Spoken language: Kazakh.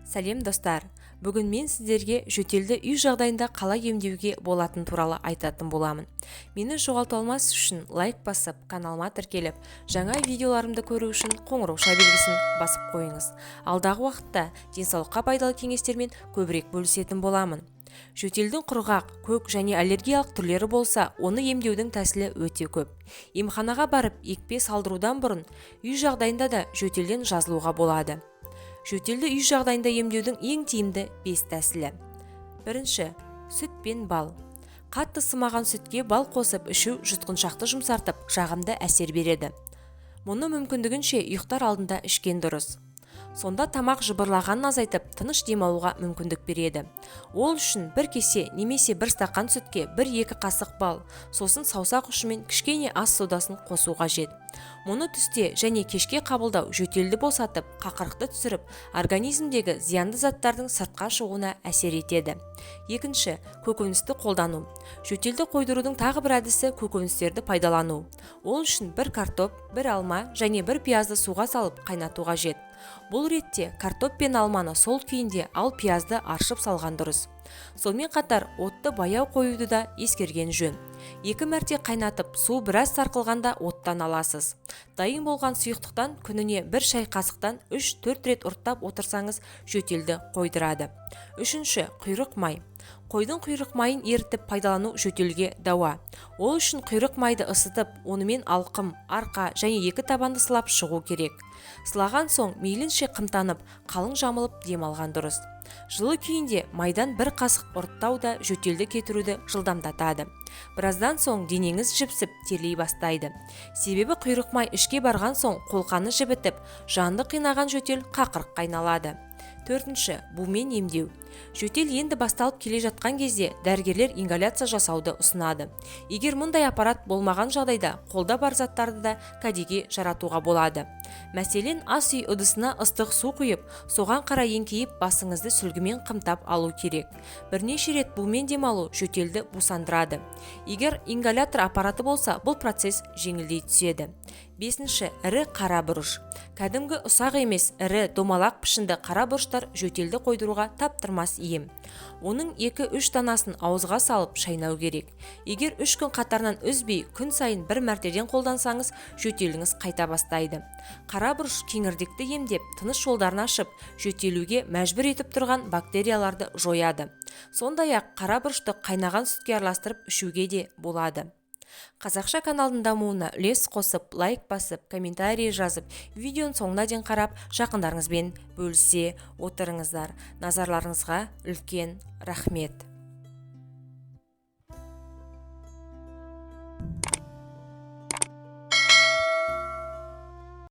Сәлем, достар! Бүгін мен сіздерге жөтелді үй жағдайында қалай емдеуге болатын туралы айтатын боламын. Мені жоғалта алмас үшін лайк басып, каналыма тіркеліп, жаңа видеоларымды көру үшін қоңырауша белгісін басып қойыңыз. Алдағы уақытта денсаулыққа пайдалы кеңестермен көбірек бөлісетін боламын. Жөтелдің құрғақ, көк және аллергиялық түрлері болса, оны емдеудің тәсілі өте көп. Емханаға барып екпе салдырудан бұрын үй жағдайында да жөтелден жазылуға болады. Жөтелді үй жағдайында емдеудің ең тиімді 5 тәсілі. Бірінші, сүт пен бал. Қатты сымаған сүтке бал қосып ішу жұтқыншақты жұмсартып, жағымды әсер береді. Мұны мүмкіндігінше ұйықтар алдында ішкен дұрыс. Сонда тамақ жыбырлағанын азайтып, тыныш демалуға мүмкіндік береді. Ол үшін бір кесе немесе бір стақан сүтке 1-2 қасық бал, сосын саусақ ұшымен кішкене ас содасын қосу қажет. Мұны түсте және кешке қабылдау жөтелді босатып, қақырықты түсіріп, организмдегі зиянды заттардың сыртқа шығуына әсер етеді. Екінші, көкөністі қолдану. Жөтелді қойдырудың тағы бір әдісі көкөністерді пайдалану. Ол үшін бір картоп, бір алма және бір пиязды суға салып қайнату қажет. Бұл ретте картоп пен алманы сол күйінде, ал пиязды аршып салған дұрыс. Сонымен қатар отты баяу қоюды да ескерген жөн. 2 мәрте қайнатып, су біраз сарқылғанда оттан аласыз. Дайын болған сұйықтықтан күніне бір шай қасықтан 3-4 рет ұрттап отырсаңыз, жөтелді қойдырады. Үшінші, құйрық май. Қойдың құйрық майын ерітіп пайдалану жөтелге дауа. Ол үшін құйрық майды ысытып, онымен алқым, арқа және екі табанды сылап шығу керек. Сылаған соң мейлінше қымтанып, қалың жамылып дем алған дұрыс. Жылы күйінде майдан бір қасық ұрттау да жөтелді кетіруді жылдамдатады. Біраздан соң денеңіз жіпсіп, терлей бастайды. Себебі құйрық май ішке барған соң қолқаны жібітіп, жанды қинаған жөтел қақырыққа айналады. Төртінші, бумен емдеу. Жөтел енді басталып келе жатқан кезде дәрігерлер ингаляция жасауды ұсынады. Егер мұндай аппарат болмаған жағдайда қолда бар заттарды да кәдеге жаратуға болады. Мәселен, ас үй ыдысына ыстық су құйып, соған қарай еңкейіп, басыңызды сүлгімен қымтап алу керек. Бірнеше рет бумен демалу жөтелді бусандырады. Егер ингалятор аппараты болса, бұл процесс жеңілдей түседі. Бесінші, ірі қара бұрыш. Кәдімгі ұсақ емес, ірі домалақ пішінді қара бұрыштар жөтелді қойдыруға таптырмас ем. Оның 2-3 данасын ауызға салып шайнау керек. Егер 3 күн қатарынан үзбей, күн сайын бір мәртеден қолдансаңыз, жөтеліңіз қайта бастайды. Қара бұрыш кеңірдекті емдеп, тыныс жолдарын ашып, жөтелуге мәжбүр етіп тұрған бактерияларды жояды. Сондай-ақ қара бұрышты қайнаған сүтке араластырып ішуге де болады. Қазақша каналдың дамуына үлес қосып, лайк басып, комментарий жазып, видеоның соңына дейін қарап, жақындарыңызбен бөлісе отырыңыздар. Назарларыңызға үлкен рахмет.